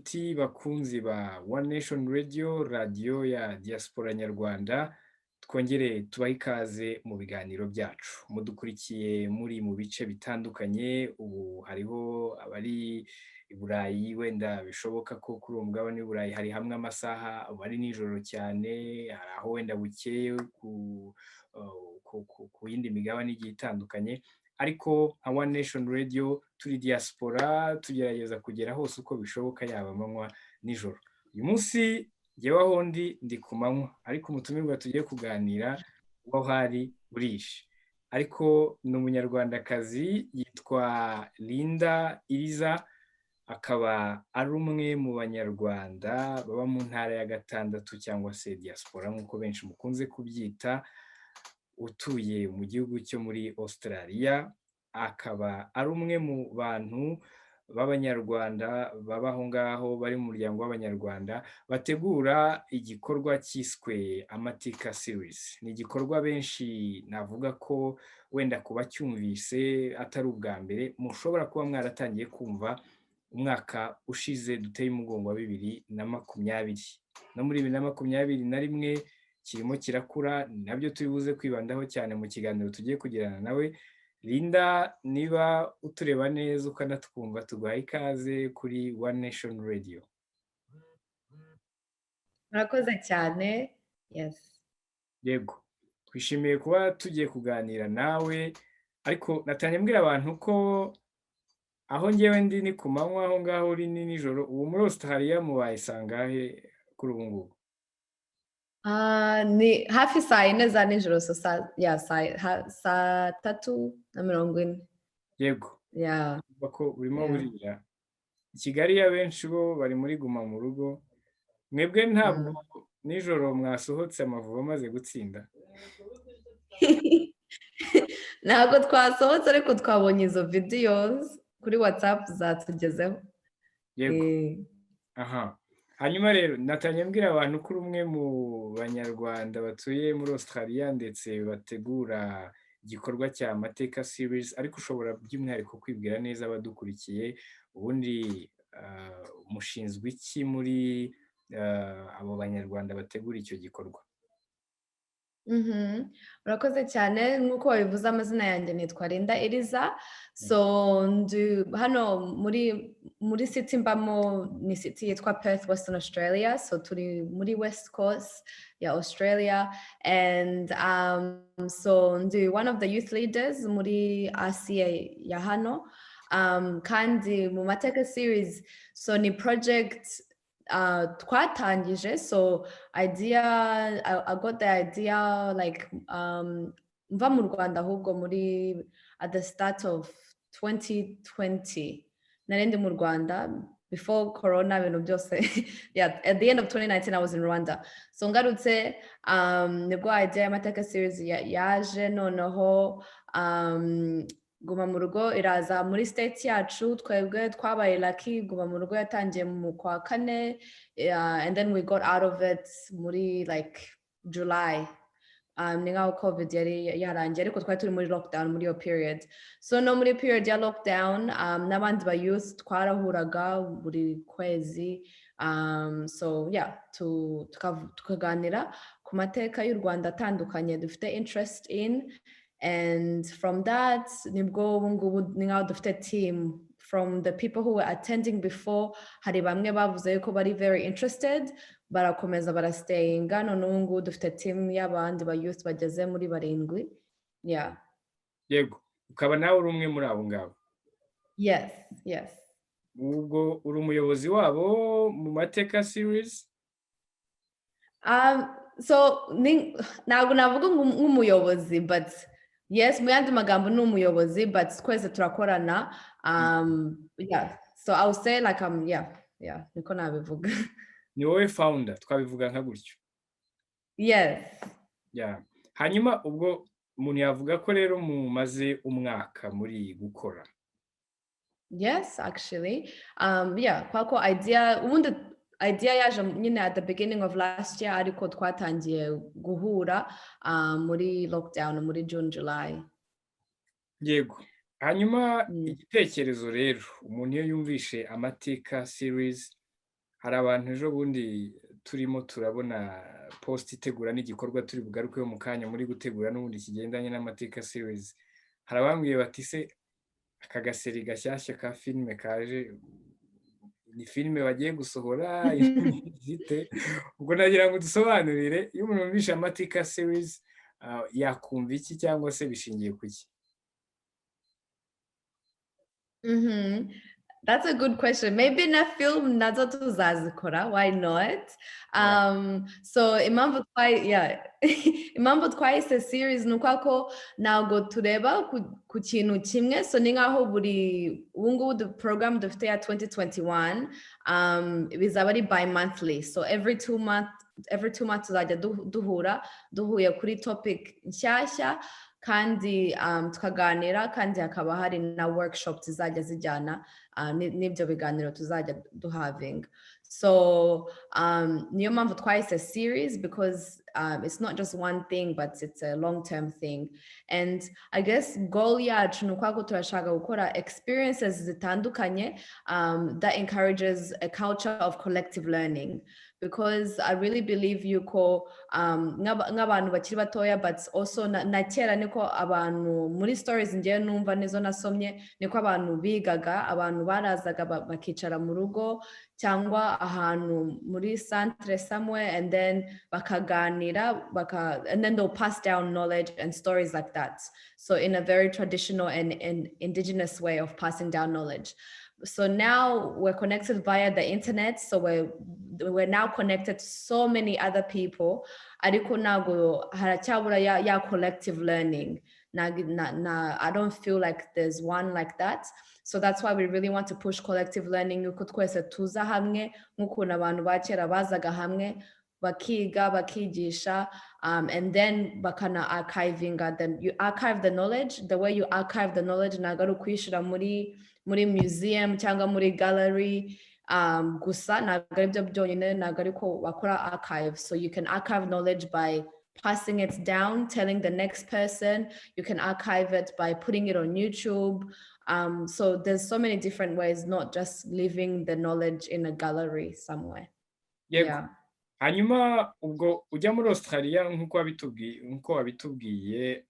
Nshuti bakunzi ba One Nation Radio, radiyo ya diaspora nyarwanda. Twongere tubahe ikaze mu biganiro byacu. Mudukurikiye muri mu bice bitandukanye. Ubu hariho abari i Burayi, wenda bishoboka ko kuri uwo mugabane w'i Burayi hari hamwe amasaha ari nijoro cyane, hari aho wenda bukeye ku yindi migabane igiye itandukanye. Ariko nka One Nation Radio turi diaspora, tugerageza kugera hose uko bishoboka, yaba amanywa nijoro. Uyu munsi njyewe aho ndi, ndi ku manywa, ariko umutumirwa tugiye kuganira aho hari burije, ariko ni Umunyarwandakazi, yitwa Linda Iriza, akaba ari umwe mu Banyarwanda baba mu ntara ya gatandatu cyangwa se diaspora nk'uko benshi mukunze kubyita, utuye mu gihugu cyo muri Australia. Akaba ari umwe mu bantu b'Abanyarwanda baba aho ngaho, bari mu muryango w'Abanyarwanda bategura igikorwa cyiswe Amateka Series. Ni igikorwa benshi navuga ko wenda ku bacyumvise atari ubwa mbere, mushobora kuba mwaratangiye kumva umwaka ushize duteye umugongo wa 2020 no muri 2021. Kirimo kirakura, nabyo turi buze kwibandaho cyane mu kiganiro tugiye kugirana nawe. Linda, niba utureba neza ukanatwumva, tuguhaye ikaze kuri One Nation Radio. Murakoze cyane, yes. Yego, twishimiye kuba tugiye kuganira nawe. Ariko natangiye mbwira abantu ko aho ngewe ndi ni ku manywa, aho ngaho uri ni nijoro. Ubu muri Australia mubaye sangahe kuri ubu ngubu? Ni hafi saa 4 za nijoro, so ya saa 3:40. Yego. Yeah. Ko burimo burira. I Kigali abenshi bo bari muri guma mu rugo, mwebwe ntabwo nijoro mwasohotse Amavubi amaze gutsinda? Ntabwo twasohotse, ariko twabonye izo videos kuri WhatsApp zatugezeho. Yego. Aha hanyuma rero natangiye mbwira abantu ko uri umwe mu Banyarwanda batuye muri Australia ndetse bategura igikorwa cya Amateka Series. Ariko ushobora by'umwihariko kwibwira neza abadukurikiye, ubundi mushinzwe iki muri abo Banyarwanda bategura icyo gikorwa? Urakoze cyane. Nk'uko wabivuze, amazina yanjye nitwa Linda Iriza. So ndi hano muri city mbamo, ni city yitwa Perth, Western Australia. So turi muri West Coast ya Australia, and so ndi one of the youth leaders muri Asia ya hano. Kandi mu Mateka Series, so ni project twatangije. So idea, I got the idea like mva mu Rwanda, ahubwo muri at the start of 2020 nari ndi mu Rwanda before corona, ibintu byose. Yeah, at the end of 2019 I was in Rwanda. So ngarutse, nibwo idea y'Amateka Series yaje. Noneho Guma mu Rugo iraza muri state yacu. Twebwe twabaye lucky, Guma mu Rugo yatangiye mu kwa kane, and then we got out of it muri like July. Ni nkaho COVID yari yarangiye, ariko twari turi muri lockdown muri iyo period. So no muri period ya lockdown, n'abandi ba youth twarahuraga buri kwezi, so yeah, tukaganira ku mateka y'u Rwanda atandukanye dufite interest in. And from that nibwo ubu ngubu ni nkaho dufite team. From the people who were attending before, hari bamwe bavuze yuko bari very interested, barakomeza barastayinga. None ubu ngubu dufite team y'abandi ba youth bageze muri barindwi, yeah. Yego, ukaba nawe uri umwe muri abo ngabo? Yes. Ubwo uri umuyobozi wabo mu Mateka Series? So ntabwo navuga nk'umuyobozi, but yes, mu yandi magambo ni umuyobozi, but twese turakorana. Yeah, so I would say like yeah, niko nabivuga. Ni wowe founder, twabivuga nka gutyo? Yes. Yeah. Hanyuma ubwo umuntu yavuga ko rero mumaze umwaka muri gukora? Yes, actually, yeah, kwa ko idea, ubundi idea yaje nyine at the beginning of last year, ariko twatangiye guhura muri lockdown muri June, July. Yego. Hanyuma igitekerezo rero, umuntu iyo yumvishe Amateka Series Hari abantu ejo bundi turimo turabona post itegura n'igikorwa turi bugarukeho mu kanya muri gutegura n'ubundi kigendanye n'amateka series. Hari abambwiye bati: "Se aka gasérie gashyashya ka filime kaje, ni filime bagiye gusohora zite?" Ubwo nagira ngo dusobanurire, iyo umuntu yumvishe amateka series yakumva iki, cyangwa se bishingiye ku ki? That's a good question. Maybe na film nazo tuzazikora. Why not? Yeah. So impamvu twayi, yeah, impamvu twayise series ni uko ko ntabwo tureba ku kintu kimwe. So ni nkaho buri ubu ngubu the program dufite ya 2021 bizaba ari bi-monthly. So every 2 months tuzajya duhura, duhuye kuri topic nshyashya, kandi tukaganira, kandi hakaba hari na workshop zizajya zijyana n'ibyo biganiro tuzajya duhavinga. So niyo mpamvu twahise series, because it's not just one thing, but it's a long term thing. And I guess goal yacu ni uko turashaka gukora experiences zitandukanye that encourages a culture of collective learning, because I really believe yuko nk'abantu bakiri batoya, but also na kera niko abantu, muri stories ngewe numva nizo nasomye, niko abantu bigaga. Abantu barazaga bakicara mu rugo cyangwa ahantu muri centre somewhere, and then bakaganira and then they'll pass down knowledge and stories like that, so in a very traditional and indigenous way of passing down knowledge. So now we're connected via the internet, so we're now connected to so many other people, ariko ntabwo haracyabura ya collective learning. Na, I don't feel like there's one like that. So that's why we really want to push collective learning, yuko twese tuza hamwe nk'ukuntu abantu ba kera bazaga hamwe bakiga, bakigisha, and then bakana archivinga. Then you archive the knowledge. The way you archive the knowledge ntabwo ari ukuyishyira muri museum cyangwa muri gallery gusa. Ntabwo ari byo byonyine, ntabwo ariko bakora archive. So you can archive knowledge by passing it down, telling the next person. You can archive it by putting it on YouTube. So there's so many different ways, not just leaving the knowledge in a gallery somewhere. Yego. Yeah. Hanyuma ubwo ujya muri Australia, nk'uko wabitubwiye,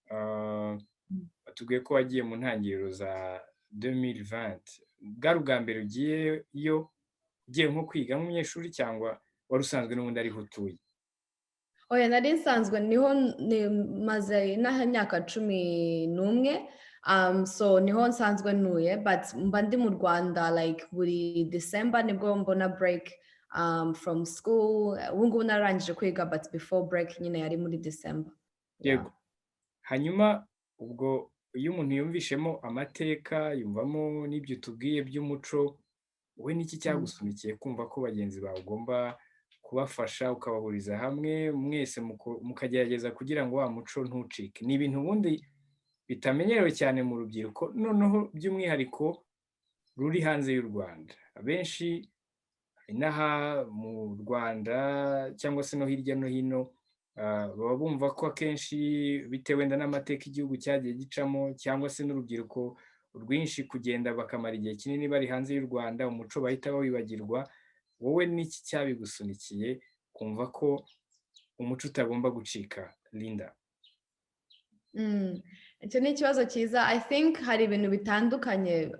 watubwiye ko wagiye mu ntangiriro za 2020. Bwari ubwa mbere ugiyeyo, ugiye nko kwiga nk'umunyeshuri, cyangwa wari usanzwe n'ubundi ariho utuye? Oya, nari nsanzwe niho, maze inaha imyaka 11, so niho nsanzwe ntuye, but mba ndi mu Rwanda like buri December, nibwo mbona break from school. Ubu ngubu narangije kwiga, but before break nyine yari muri December. Yego. Hanyuma ubwo iyo umuntu yumvishemo amateka, yumvamo n'ibyo tubwiye by'umuco, wowe n'iki cyagusunikiye kumva ko bagenzi bawe ugomba kubafasha, ukabahuriza hamwe mwese, mukagerageza kugira ngo wa muco ntucike? Ni ibintu ubundi bitamenyerewe cyane mu rubyiruko, noneho by'umwihariko ruri hanze y'u Rwanda. Abenshi inaha mu Rwanda cyangwa se no hirya no hino baba bumva ko akenshi, bitewe wenda n'amateka igihugu cyagiye gicamo, cyangwa se n'urubyiruko rwinshi kugenda bakamara igihe kinini bari hanze y'u Rwanda, umuco bahita bawibagirwa. Wowe n'iki cyabigusunikiye kumva ko umuco utagomba gucika, Linda? Icyo ni ikibazo cyiza. I think hari ibintu bitandukanye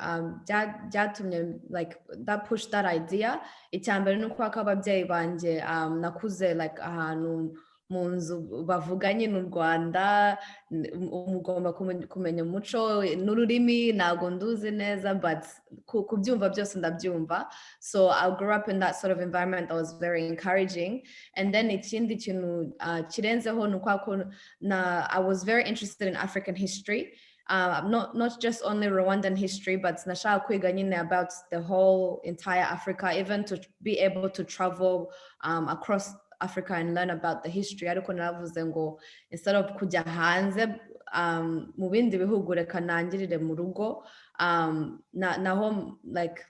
byatumye like that push that idea. Icya mbere ni uko ababyeyi banjye, nakuze like ahantu mu nzu bavuga nyine u Rwanda, mugomba kumenya umuco n'ururimi. Ntabwo nduzi neza, but kubyumva byose ndabyumva. So I grew up in that sort of environment that was very encouraging. And then ikindi kintu kirenzeho ni uko na I was very interested in African history, not just only Rwandan history, but nashaka kwiga nyine about the whole entire Africa, even to be able to travel across Africa and learn about the history. Ariko naravuze ngo instead of kujya hanze mu bindi bihugu, reka nangirire mu rugo, naho like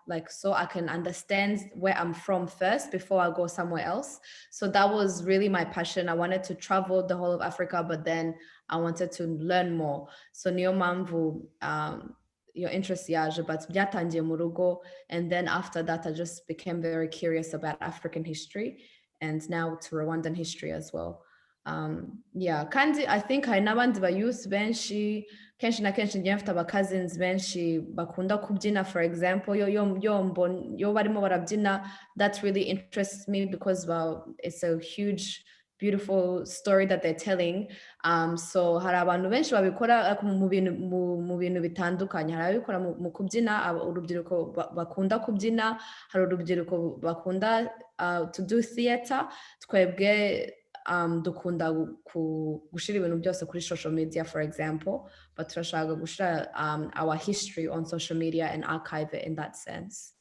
like so I can understand where I'm from first before I go somewhere else. So that was really my passion. I wanted to travel the whole of Africa, but then I wanted to learn more. So niyo mpamvu. Iyo interest yaje, but byatangiye mu rugo, and then after that I just became very curious about African history and now to Rwandan history as well. Yeah, kandi I think hari n'abandi ba youth benshi. Kenshi na kenshi ngiye mfite aba cousins benshi bakunda kubyina. For example, yo barimo barabyina, that really interests me because, well, it's a huge, beautiful story that they're telling. So hari abantu benshi babikora mu bintu bitandukanye. Hari ababikora mu kubyina, urubyiruko bakunda kubyina, hari urubyiruko bakunda to do theater. Twebwe dukunda gushyira ibintu byose kuri social media, for example, but turashaka gushyira our history on social media and archive it in that sense.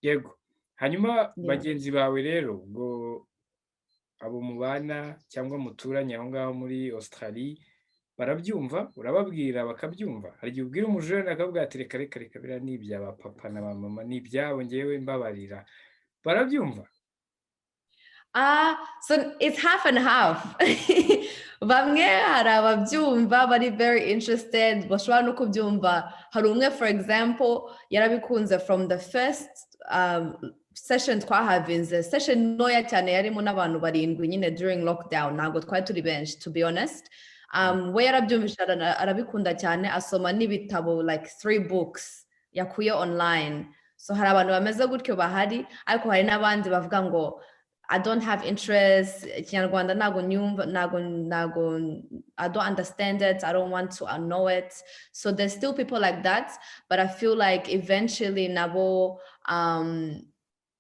Yego, hanyuma bagenzi bawe rero, ubwo abo mubana cyangwa muturanye aho ngaho muri Australie, barabyumva? Urababwira bakabyumva? Hari igihe ubwira umujene akavuga ati: "Reka, reka, reka, biriya ni ibya ba papa na ba mama, ni ibyabo, ngewe mbabarira." Barabyumva? So it's half and half. Bamwe hari ababyumva, bari very interested, bashobora no kubyumva. Hari umwe, for example, yarabikunze from the first session twahavinze, session ntoya cyane yarimo n'abantu barindwi nyine during lockdown. Ntabwo twari turi benshi, to be honest. We yarabyumvise, arabikunda cyane, asoma n'ibitabo, like three books yakuye online. So hari abantu bameze gutyo bahari, ariko hari n'abandi bavuga ngo: "I don't have interest, Ikinyarwanda ntabwo nyumva, ntabwo, I don't understand it, I don't want to know it." So there's still people like that, but I feel like eventually nabo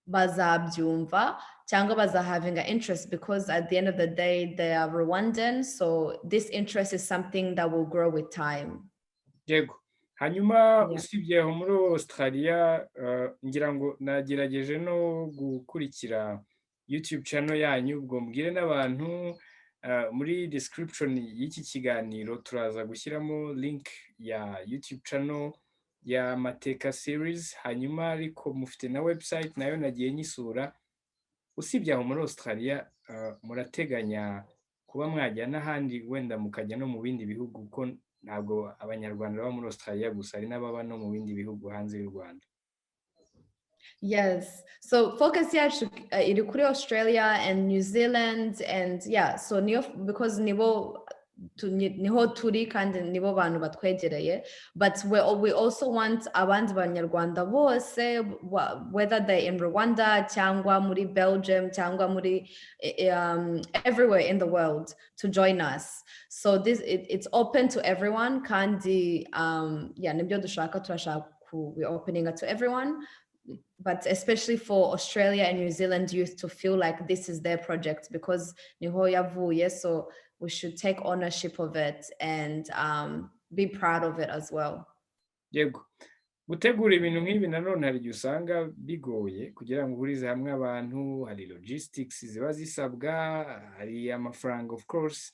bazabyumva cyangwa baza having an interest, because at the end of the day they are Rwandan, so this interest is something that will grow with time. Yego, hanyuma usibye aho muri Australia, ngira ngo nagerageje no gukurikira YouTube channel yanyu. Ubwo mbwire n'abantu, muri description y'iki kiganiro turaza gushyiramo link ya YouTube channel ya Mateka Series. Hanyuma ariko mufite na website, nayo nagiye nyisura. Usibye aho muri Australia, murateganya kuba mwajya n'ahandi, wenda mukajya no mu bindi bihugu, kuko ntabwo Abanyarwanda baba muri Australia gusa, hari n'ababa no mu bindi bihugu hanze y'u Rwanda? Yes. So focus yacu iri kuri Australia and New Zealand and, yeah, so niyo, because nibo niho turi kandi nibo bantu batwegereye, but we also want abandi Banyarwanda bose, whether they're in Rwanda cyangwa muri Belgium cyangwa muri everywhere in the world, to join us. So it's open to everyone kandi, yeah, nibyo dushaka. Turashaka we're opening it to everyone, but especially for Australia and New Zealand youth to feel like this is their project, because niho yavuye, so we should take ownership of it and be proud of it as well. Yego, gutegura ibintu nk'ibi nanone hari igihe usanga bigoye kugira ngo uhurize hamwe abantu. Hari logistics ziba zisabwa, hari amafaranga, of course.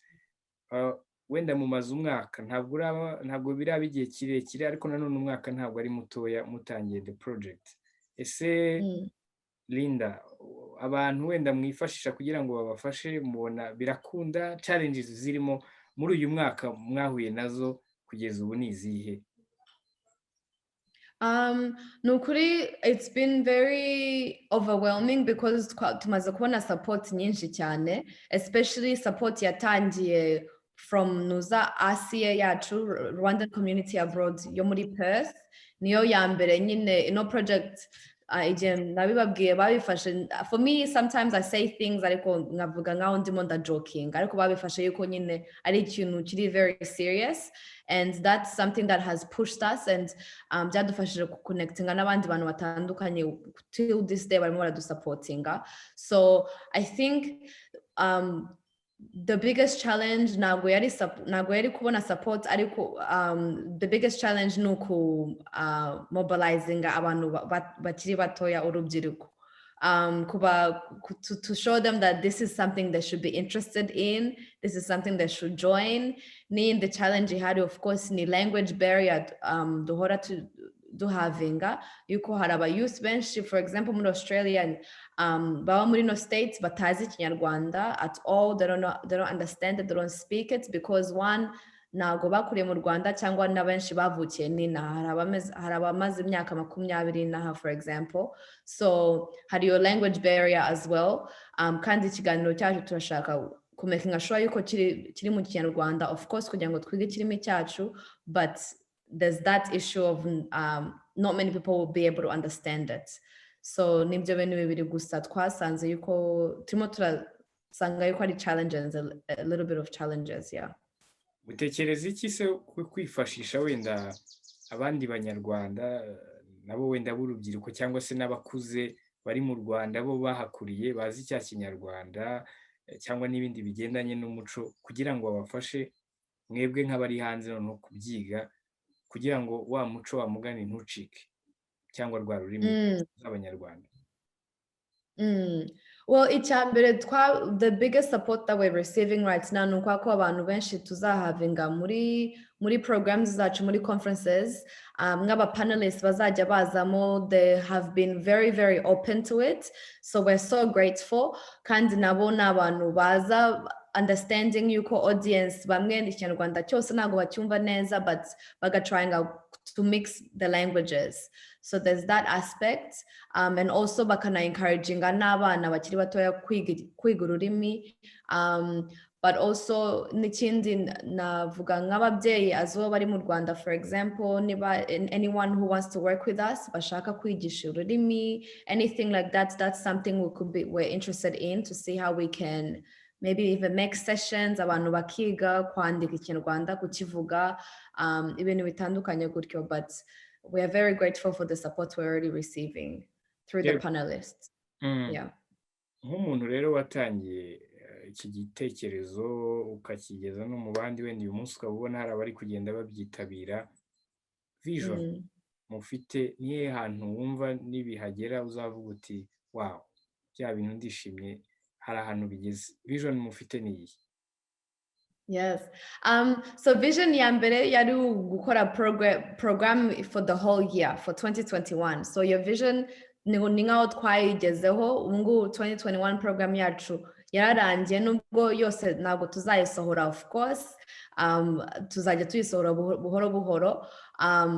Wenda mumaze umwaka, ntabwo uraba, ntabwo biraba igihe kirekire, ariko nanone umwaka ntabwo ari mutoya mutangiye the project. Ese Linda, abantu wenda mwifashisha kugira ngo babafashe, mubona birakunda? Challenges zirimo muri uyu mwaka mwahuye nazo kugeza ubu ni izihe? Ni ukuri, it's been very overwhelming because tumaze kubona support nyinshi cyane, especially support yatangiye from nuza RCA yacu, Rwandan Community Abroad yo muri Perth. Niyo ya mbere nyine ino project. Igihe nabibabwiye babifashe, for me, sometimes I say things ariko nkavuga nkaho ndimo ndajoking, ariko babifashe yuko nyine ari ikintu kiri very serious, and that's something that has pushed us and byadufashije kuconnectinga n'abandi bantu batandukanye. Till this day barimo baradusupportinga. So I think the biggest challenge ntabwo yari kubona support, ariko the biggest challenge ni uku mobilizinga abantu bakiri batoya, urubyiruko, to show them that this is something they should be interested in, this is something they should join. Ni the challenge ihari, of course, ni language barrier duhora duhavinga, yuko hari aba youth benshi, for example muri Australia, baba muri no states batazi Ikinyarwanda at all. They don't know, they don't understand it, they don't speak it because one Ntabwo bakuriye mu Rwanda cyangwa na benshi bavukiye n'inaha. Hari abamaze imyaka 20 inaha, for example. So hari iyo language barrier as well. Kandi ikiganiro cyacu turashaka kumakinga sure yuko kiri mu Kinyarwanda, of course, kugira ngo twige ikirimi cyacu, but there's that issue of not many people will be able to understand it. So nibyo bintu bibiri gusa twasanze yuko turimo turasanga yuko ari challenges, a little bit of challenges, yeah. Utekereza iki se kwifashisha wenda abandi Banyarwanda nabo wenda b'urubyiruko cyangwa se n'abakuze bari mu Rwanda, bo bahakuriye, bazi cya Kinyarwanda cyangwa n'ibindi bigendanye n'umuco, kugira ngo babafashe mwebwe nk'abari hanze noneho kubyiga, kugira ngo wa muco wa mugani ntucike cyangwa rwa rurimi z'Abanyarwanda? Well, icya mbere, the biggest support that we're receiving right now ni uko abantu benshi tuzahavinga muri programs zacu, muri conferences, nk'aba panelists bazajya bazamo, they have been very, very open to it, so we're so grateful. Kandi nabo ni abantu baza understanding yuko audience bamwe Ikinyarwanda cyose ntabwo bacyumva neza, but bagatryinga to mix the languages. So there's that aspect, and also bakana encouraginga n'abana bakiri batoya kwiga ururimi. But also n'ikindi navuga nk'ababyeyi as well bari mu Rwanda, for example, niba anyone who wants to work with us, bashaka kwigisha ururimi, anything like that, that's something we're interested in, to see how we can maybe even make sessions, abantu bakiga kwandika Ikinyarwanda, kukivuga, ibintu bitandukanye gutyo. But we are very grateful for the support we're already receiving through the panelists. Yeah. Nk'umuntu rero watangiye iki gitekerezo, ukakigeza no mu bandi, wenda uyu munsi ukaba ubona hari abari kugenda babyitabira, vision mufite nihe hantu wumva nibihagera uzavuga uti: "Wow, bya bintu ndishimye, hari ahantu bigeze"? Vision mufite ni iyi? Yes. So vision ya mbere yari gukora program for the whole year, for 2021. So your vision ni nkaho twayigezeho ubu ngubu. 2021 program yacu yararangiye, nubwo yose ntabwo tuzayisohora, of course. Tuzajya tuyisohora buhoro buhoro.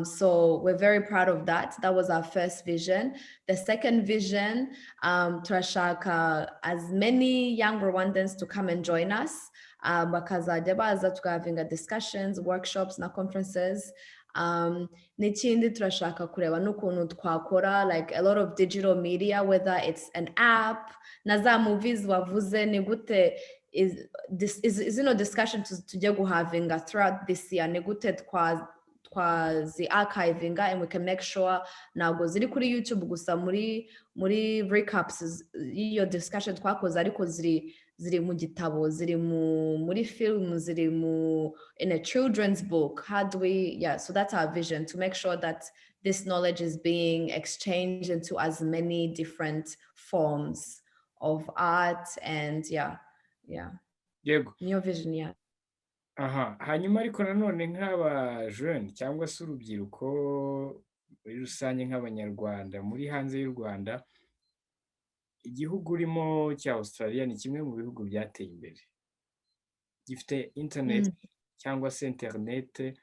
So we're very proud of that. That was our first vision. The second vision, turashaka as many young Rwandans to come and join us. Bakazajya baza tugahavinga discussions, workshops na conferences. N'ikindi turashaka kureba n'ukuntu twakora like a lot of digital media, whether it's an app na za movies wavuze. Ni gute is this is zino discussion tujye guhavinga throughout this year, ni gute twazi archivinga and we can make sure ntabwo ziri kuri YouTube gusa muri recaps y'iyo discussion twakoze, ariko ziri mu gitabo, ziri muri film, ziri mu in a children's book. How do we, yeah, so that's our vision, to make sure that this knowledge is being exchanged into as many different forms of art and yeah. Niyo vision, yeah. Aha hanyuma ariko nanone nk'aba jeunes cyangwa se urubyiruko muri rusange, nk'Abanyarwanda muri hanze y'u Rwanda, igihugu urimo cya Australia ni kimwe mu bihugu byateye imbere, gifite internet cyangwa se interinete,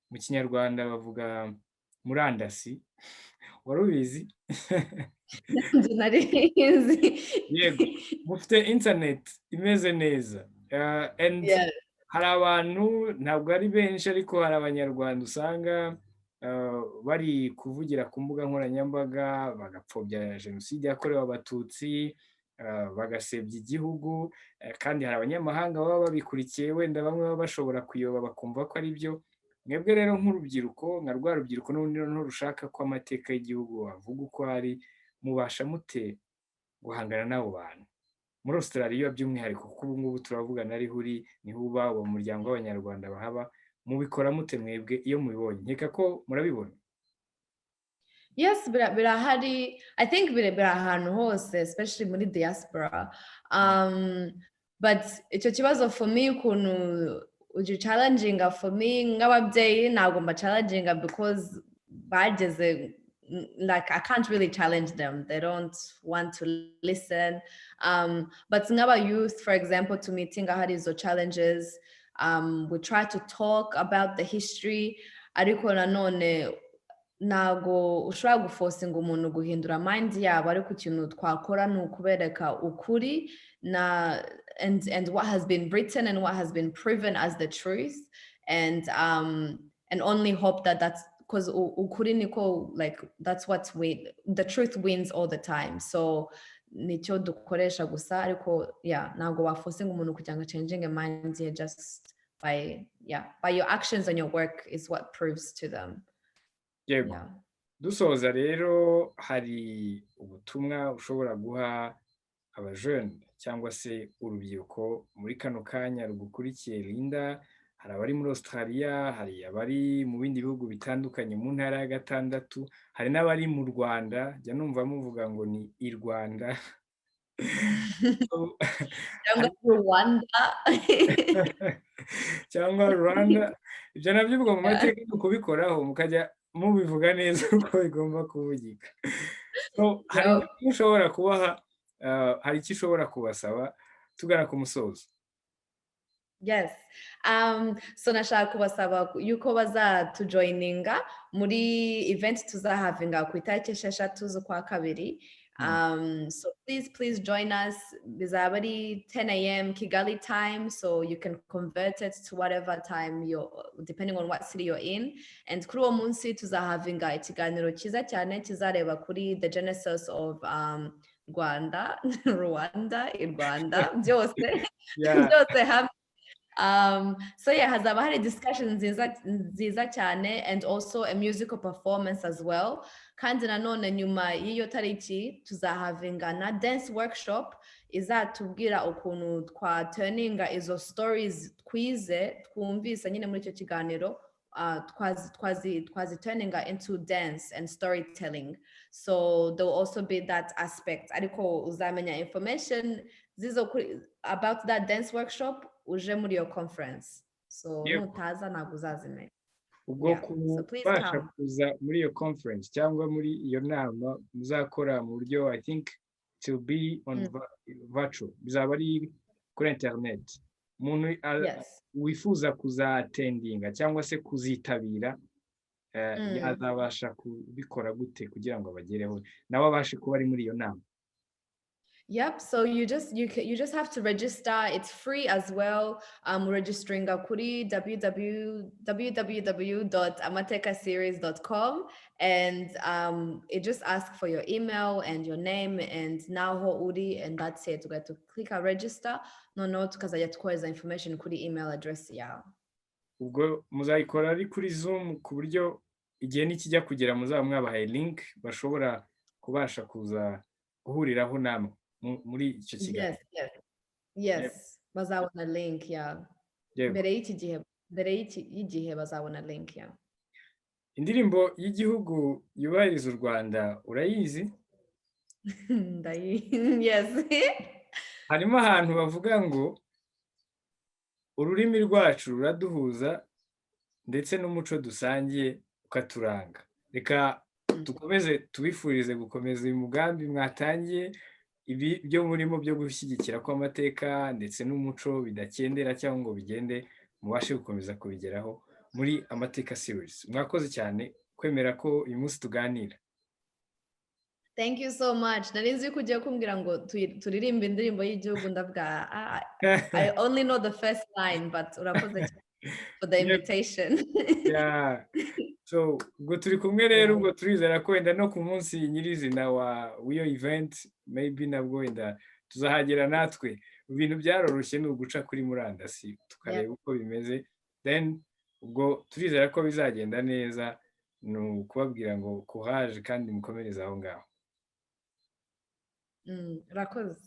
mu Kinyarwanda bavuga murandasi. Wari ubizi? Nari nzi. Yego, mufite internet imeze neza. And hari abantu, ntabwo ari benshi, ariko hari Abanyarwanda usanga bari kuvugira ku mbuga nkoranyambaga bagapfobya Jenoside yakorewe Abatutsi, bagasebya igihugu, kandi hari abanyamahanga baba babikurikiye, wenda bamwe baba bashobora kuyoba bakumva ko ari byo. Mwebwe rero nk'urubyiruko, nka rwa rubyiruko n'ubundi noneho rushaka ko amateka y'igihugu avuga uko ari, mubasha mute guhangana n'abo bantu muri Australia by'umwihariko, kuko ubu ngubu turavugana ariho uri, niho uba, uwo muryango w'Abanyarwanda bahaba? Mubikora mute mwebwe iyo mubibonye? Nkeka ko murabibona. Yes, birahari. I think biri ahantu hose, especially muri diaspora. But icyo kibazo, for me, ukuntu ugi challenginga, for me nk'ababyeyi ntabwo mba challenginga because bageze, like, I can't really challenge them. They don't want to listen. But nk'aba youth, for example, to meeting ahari izo challenges, We try to talk about the history, ariko nanone ntago ushobora guforcinga umuntu guhindura mind yabo. Ariko ikintu twakora ni ukubereka ukuri na and what has been written and what has been proven as the truth, and only hope that that's because ukuri niko, like, that's what we the truth wins all the time. So nicyo dukoresha gusa. Ariko yeah, ntabwo waforcinga umuntu kugira ngo changing a mind ye. Just by, yeah, by your actions and your work is what proves to them. Yego. Dusoza rero, hari ubutumwa ushobora guha abajene cyangwa se urubyiruko muri kano kanya rugukurikiye, Linda? Hari abari muri Australia, hari abari mu bindi bihugu bitandukanye mu ntara ya gatandatu, hari n'abari mu Rwanda. Jya numva muvuga ngo ni i Rwanda. Cyangwa Rwanda. Cyangwa Rwanda. Ibyo nabyo ubwo mu mateka ni ukubikoraho, mukajya mubivuga neza uko bigomba kuvugika. Hari icyo ushobora kubaha, hari icyo ushobora kubasaba tugana ku musozo? Yes. So nashaka kubasaba yuko bazatujoininga muri event tuzahavinga ku itariki 6 z'ukwa kabiri. So please, please join us. Bizaba ari 10 a.m. Kigali time, so you can convert it to whatever time you're, depending on what city you're in. And kuri uwo munsi tuzahavinga ikiganiro cyiza cyane kizareba kuri the genesis of Rwanda, Rwanda, i Rwanda, byose byose hamwe. So yeah, hazaba hari discussion nziza nziza cyane and also a musical performance as well. Kandi nanone nyuma y'iyo tariki tuzahavinga na dance workshop izatubwira ukuntu twaturninga izo stories twize, twumvise nyine muri icyo kiganiro, twaziturninga into dance and storytelling. So there will also be that aspect. Ariko uzamenya information zizo about that dance workshop uje muri iyo conference. So nutaza ntabwo uzazimenya. Ubwo kubasha kuza muri iyo conference cyangwa muri iyo nama muzakora mu buryo, I think it will be on virtual, bizaba ari kuri internet, umuntu wifuza kuzattendinga cyangwa se kuzitabira yazabasha kubikora gute kugira ngo abagereho, nawe abashe kuba ari muri iyo nama? Yep. So you just have to register. It's free as well. Registering kuri www.amatekaseries.com and it just asks for your email and your name and naho uri, and that's it. Ugahita to click register. No, tukazajya twohereza information kuri email address yawe. Ubwo muzayikora ari kuri Zoom, ku buryo igihe nikijya kugera muzaba mwabahaye link bashobora kubasha kuza guhuriraho namwe muri icyo kiganiro? Yes, bazabona link, yeah. Mbere y'iki gihe, mbere y'igihe bazabona link, yeah. Indirimbo y'igihugu yubahiriza u Rwanda urayizi? Yes. Harimo ahantu bavuga ngo ururimi rwacu ruraduhuza ndetse n'umuco dusangiye ukaturanga. Reka dukomeze tubifurize gukomeza uyu mugambi mwatangiye, ibi byo murimo byo gushyigikira ko amateka ndetse n'umuco bidakendera cyangwa ngo bigende, mubashe gukomeza kubigeraho muri Amateka Series. Mwakoze cyane kwemera ko uyu munsi tuganira. Thank you so much. Nari nzi ko ugiye kumbwira ngo turirimbe indirimbo y'igihugu, ndavuga, "I only know the first line," but urakoze cyane for the invitation. Yeah. So ubwo turi kumwe rero, ubwo turizera ko wenda no ku munsi nyirizina wa w'iyo event, maybe nabwo wenda tuzahagera natwe. Ibintu byaroroshye, ni uguca kuri murandasi tukareba uko bimeze. Then ubwo turizera ko bizagenda neza. Ni ukubabwira ngo courage kandi mukomereze aho ngaho. Urakoze.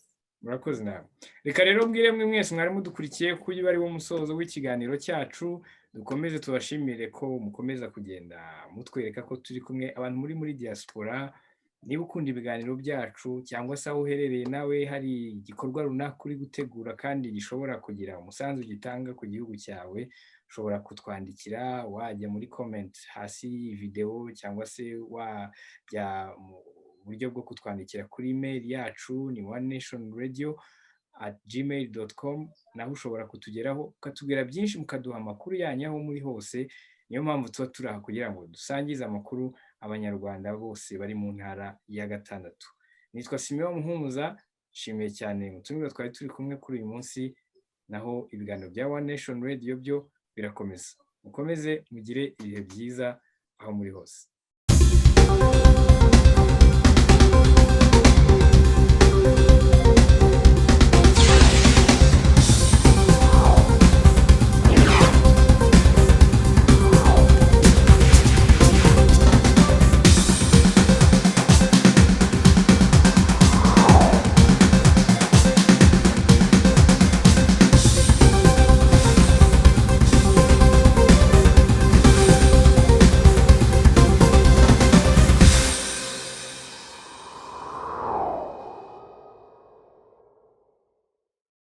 Murakoze nawe. Reka rero mbwire mwe mwese mwari mudukurikiye ko uyu ari wo musozo w'ikiganiro cyacu. Dukomeze tubashimire ko mukomeza kugenda mutwereka ko turi kumwe. Abantu muri diaspora, niba ukunda ibiganiro byacu cyangwa se aho uherereye nawe hari igikorwa runaka uri gutegura kandi gishobora kugira umusanzu gitanga ku gihugu cyawe, ushobora kutwandikira, wajya muri comment hasi y'iyi videwo cyangwa se wajya mu buryo bwo kutwandikira kuri email yacu, ni One Nation Radio. @gmail.com, naho ushobora kutugeraho ukatubwira byinshi, mukaduha amakuru yanyu aho muri hose. Niyo mpamvu tuba turi aha, kugira ngo dusangize amakuru Abanyarwanda bose bari mu ntara ya gatandatu. Nitwa Simeon Muhumuza, nshimiye cyane mutumirwa twari turi kumwe kuri uyu munsi. Naho ibiganiro bya One Nation Radio byo birakomeza. Mukomeze mugire ibihe byiza aho muri hose.